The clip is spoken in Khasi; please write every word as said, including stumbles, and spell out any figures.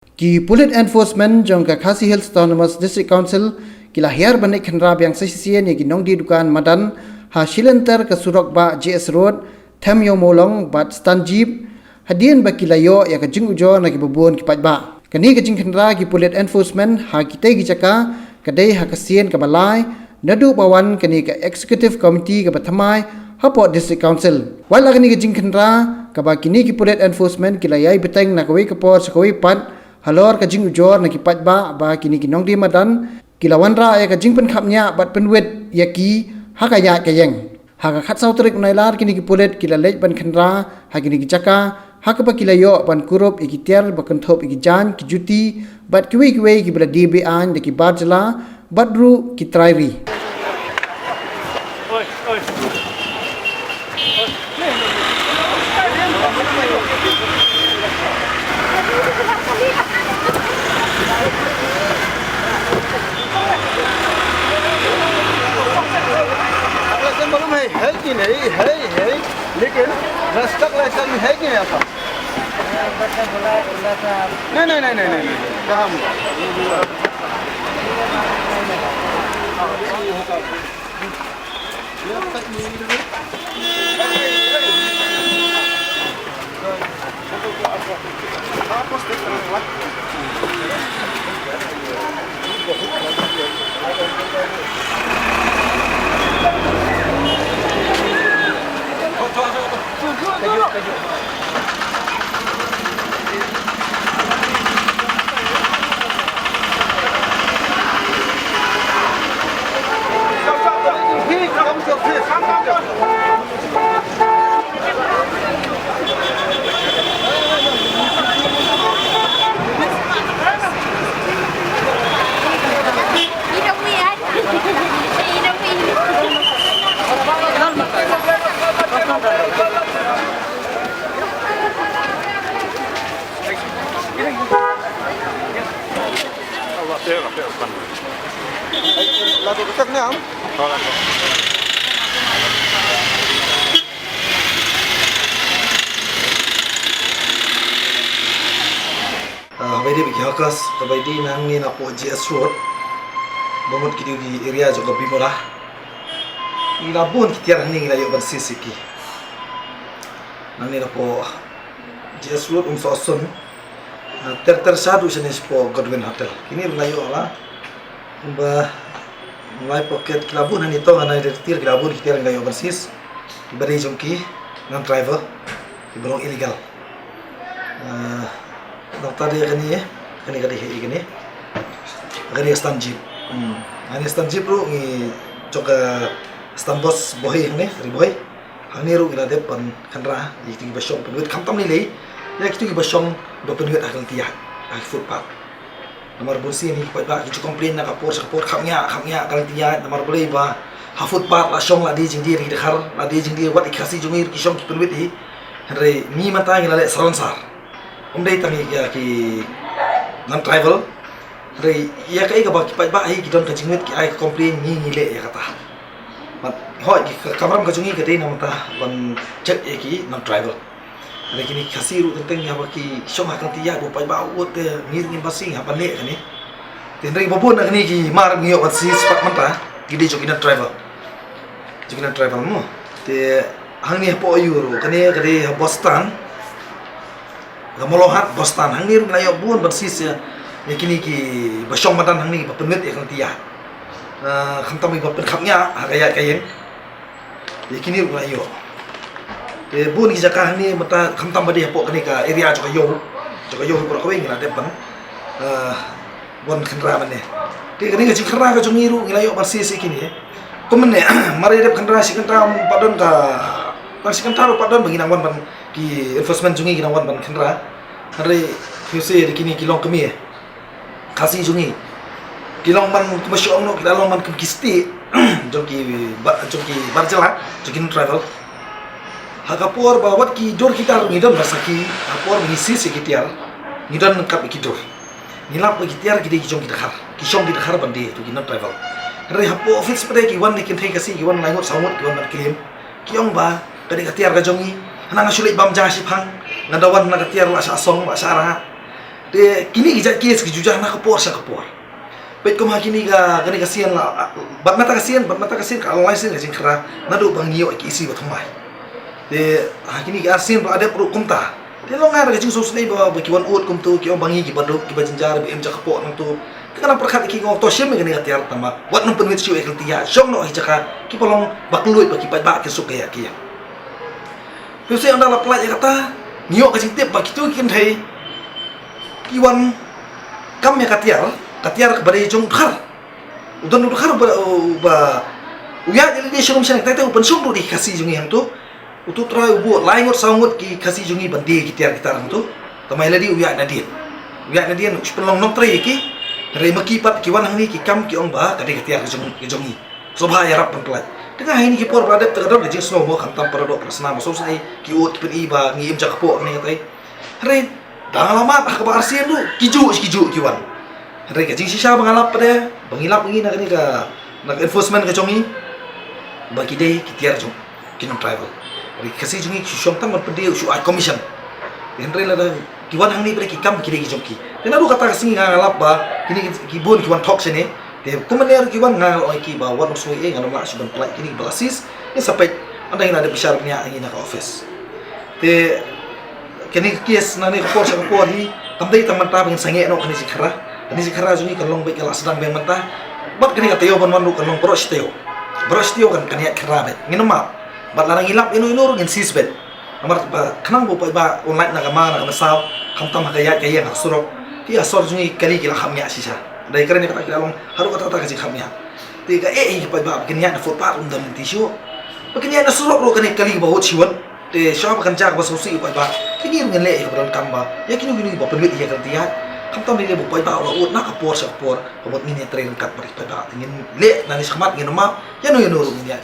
Ki pulit enforcement jong ka Khasi Hills Autonomous District Council ki la hiar ban leit khynra biang sa shisien ïa ki nongdie dukan madan ha shilynter ka surok bah J S Road, Them Ïew Mawlong bad stand jeep, hadien ba ki la ïoh ïa ka jingujor na ki babun ki paidbah. Kane ka jingkhynra ki pulit enforcement ha kitei ki jaka ka dei ha ka sien kaba lai naduh ba wan kane ka executive committee kaba thymmai hapoh District Council. Wat la kane ka jingkhynra kaba kine ki pulit enforcement ki la ïai bteng na kawei ka por sha kawei pat halor ka jingujor na ki paidbah ba kine ki nongdie madan ki la wanrah ïa ka jingpynkhapngiah bad pynwit ïa ki ha ka ïaid ka ïeng. Ha ka khatsaw tarik u Nailar kine ki pulit ki la leit ban khynra ha kine ki jaka ha kaba ki la ïoh ban kurup ïa ki tiar ba kynthup ïa ki jaiñ, ki juti bad kiwei kiwei kiba la die be-aiñ da ki bar jylla bad ruh ki trai ri. Licence मालूम है, है कि नहीं? है, है। लेकिन रस्ता लाइसेंस है कि नहीं आपका? नहीं, नहीं, नहीं, नहीं, नहीं, नहीं। कहाँ? Ah, haba ïadei bad ki hawkers, haba ïadei nangne napoh J S Road, ba mut kito ki area jong ka Bimura. Ngi la bun ki tiar hangne ngi la ïoh ban seize ïa ki. Nangne napoh J S Road, Umsohsun. Ah, ter ter shaduh shane shapoh Godwin Hotel. Kine ruh ngi la ïoh la. Kumba ngi la ïoh pocket ki la bun hangne, to ngan ai da ki tiar, ki la bun ki tiar ngi la ïoh ban seize. Kiba dei jong ki non-tribal, kiba long illegal. Ah, nangta dei kane, kane ka dei hi kane. Kane ka stand jeep. Hmm. Kane stand jeep ruh ngi jong ka stand boss Bhoi hangne, Ri Bhoi. Hangne ruh ngi la dep ban khynra ïa kito kiba shong pynwit, khamtam lei lei ïa kito kiba shong ba pynwit ha ka lynti ïaid, ha ki footpath. Namar bun sien ki paidbah ki ju complain na ka por sha ka por, khapngiah, khapngiah ka lynti ïaid, namar balei ba ha footpath la shong la die jingdie ki dkhar, la die jingdie wat ki Khasi jong ngi ruh ki shong ki pynwit hi. Hynrei ngi mynta ngi la leh salonsar. Ym dei tang ïa ki non-tribal. Hynrei ïa kaei kaba ki paidbah hi ki don ka jingwit, ki ai ka complain, ngi ngi leh ïa kata. Bad hooid, ki ka, kamram ka jong ngi ka dei na mynta ban check ïa ki non-tribal. Hynrei kine ki Khasi ruh teng teng ïa ba ki shong ha ka lynti ïaid, ba u paidbah u ot te ngi ngin ba sing ha ban leh kane. Te hynrei ba bun na kine ki mar ngi ïoh ban seize pat mynta, ki dei jong ki non-tribal. Jong ki non-tribal mo. Te hangne hapoh aiu ruh, kane ka dei ha Boston. Ka Mawlonghat Boston, hangne ruh ngi la ïoh bun ban seize ïa, ïa kine kiba shong madan hangne ba pynwit ïa ka lynti ïaid. Ah, khamtam kiba pynkhapngiah ha ka ïaid ka ïeng. Ïa kine ruh ngi la ïoh. Te bun ki jaka hangne mynta khamtam ba dei hapoh kane ka area jong ka ïew. Jong ka ïew hapoh kawei ngi la dep ban, ah, ban khynra mynne. Te kane ka jingkhynra ka jong ngi ruh ngi la ïoh ban seize ïa kine. Kum mynne, mar ïa dep khynra shi kynta pat don ka, tang shi kynta ruh pat don ba ngi nang wan ban, ki enforcement jong ngi ki nang wan ban khynra. Hynrei phi sngewsih, kine ki long kmie Khasi jong ngi. Ki long ban kum ba shu ong noh, ki la long ban kum ki stieh jong ki ba, jong ki bar jylla, jong ki non-tribal. Ha ka por ba wat ki dur ki tar ngi don ba sakhi, ha por ba ngi seize ïa ki tiar ngi don kat ba ki dur. Ngi lap ba ki tiar ki dei ki jong ki dkhar, ki shong ki dkhar ban die, to ki non-tribal. Hynrei hapoh office pat de ki wan da ki kynthei Khasi, ki wan lai ngut saw ngut, ki wan ban claim. Ki ong ba ka dei ka tiar ka jong ngi. Hana nga shu leit bam ja shiphang, nga da wan na ka tiar la shah song, la shah rah. Te kine ki jait case ki ju jah na ka por sha ka por. Peit kum ha kine ka, kane ka sien la, bad mynta ka sien, bad mynta ka sien ka long lai sien ka jingkhra naduh ba ngi ïoh ki E C ba thymmai. Te ha kine ki ar sien ba la dep ruh kumta. Te long nga da ka jingsngewsynei ba, ba ki wan ud kumto, ki ong ba ngi kiba duk, kiba jynjar, ba im ja kpoh nangto. Te nga nang pyrkhat ïa ki, nga ong to shim ïa kane ka tiar tang ba wat nym pynwit shuh ïa ka lynti ïaid shong noh ha ki jaka kiba long ba kylluid, ba ki paidbah kin suk ka ïaid ka ïeng. Phi sngewsih, ynda la pynlait ïa kata, ngi ïoh ka jingtip ba kito ki kynthei ki wan kam ïa ka tiar, ka tiar kaba dei jong u dkhar. U don u dkhar ba, ba u ïaid ïa lade sha rum sha neng, te u pynshong ruh da ki Khasi jong ngi hangto. Uto u trai u buh lai ngut saw ngut ki Khasi jong ngi ban die ki tiar ki tar hangto. Tangba ïa lade u ïaid nadien. U ïaid nadien, u shu pynlong nongtrei ïa ki. Hynrei ma ki pat ki wan hangne ki kam, ki ong ba ka dei ka tiar ka jong, ka jong ngi. Sngewbha ïarap ban pynlait. Te nga ha kine ki por ba la dep te ka don ka jingsngew mo, khamtam para doh para snam ba sngewsynei, ki ud ki pyni ba ngi im ja kpoh kane katai. Hynrei da nga la mad ha kaba arsien ruh, ki juh ki juh ki wan. Hynrei ka jingshisha ba nga lap pat de, ba ngi lap ngi na kane ka, na ka enforcement ka jong ngi, ba ki dei ki tiar jong ki non-tribal. Hynrei ki Khasi jong ngi ki shu shong tang ban pyndie, shu ai commission. Hynrei lada ki wan hangne pat de ki kam ki dei ki jong ki. Te naduh kata ka sngi nga lap ba kine ki, ki bun ki wan thok shane. Te kumne ruh ki wan, nga ong ïa ki ba wat nym sngew ei, ngan ym lah shuh ban pynlait kine kiba la seize. Ngin sa peit, ynda ngi la dep bishar bniah ngi na ka office. Te kane ka case na kane ka por sha ka por hi kam dei tang mynta ba ngin sangeh noh kane ka jingkhra. Kane ka jingkhra jong ngi kan long beit, ka la sdang biang mynta. Bad kane ka taïew ban wan ruh kan long baroh shi taïew. Baroh shi taïew kan, kan ïaid khra beit. Ngin ym map. Bad lada ngi lap ïano ïano ruh ngin seize beit. Namar ba khnang ba u paidbah un lait na ka ma, na ka ma saw, khamtam ha ka ïaid ka ïeng ha surok. Ki asor jong ngi kali ki la khapngiah shisha. Dei kren ïa kata ki la long haduh katta katta ka jingkhapngiah. Te ka eh ïa ki paidbah ba kin ïaid na footpath, um don lynti shuh. Ba kin ïaid na surok ruh kane kali kaba hut shiwon. Te shuwa ba kan jia kaba sngewsih ïa u paidbah, te ngi ruh ngin leh ïa kaba donkam ba ïa kino kino kiba pynwit ïa ka lynti ïaid. Khamtam lei lei ba u paidbah u la ud na ka por sha ka por, ka mut ngin ïatrei ryngkat bad ki paidbah. Te ngin leh nangne shakhmat, ngin ym map, ïano ïano ruh ngin ïaid.